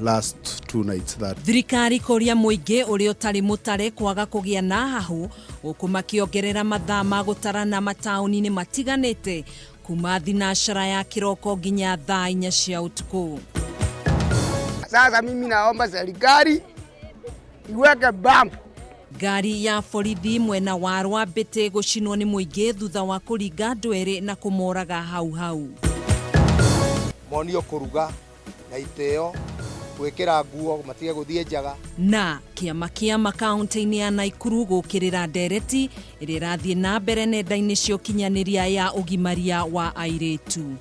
last two nights that Thirikari kũria mũingĩ ũrĩa ũtarĩ mũtare kwaga kũgĩa na hahũ, gũkũ makĩongerera mathaa ma gũtarana mataũni-inĩ matiganĩte kuma thinacara ya kĩroko nginya thaa 4 cia ũtukũ. Sasa mimi naomba serikali iweke bump. Ngari ya borithi mwena wa Rwambĩtĩ gũcinwo nĩ mũingĩ thutha wa kũringa andũ erĩ na kũmoraga hau hau. Monio kũruga na itĩo, gwĩkĩra nguo matige gũthiĩ njaga. Na kĩama kĩa makaunti-inĩ ya Naikuru gũkĩrĩra ndereti ĩrĩa ĩrathiĩ na mbere nenda-inĩ cia ũkinyanĩria ya ũgimaria wa airĩtu.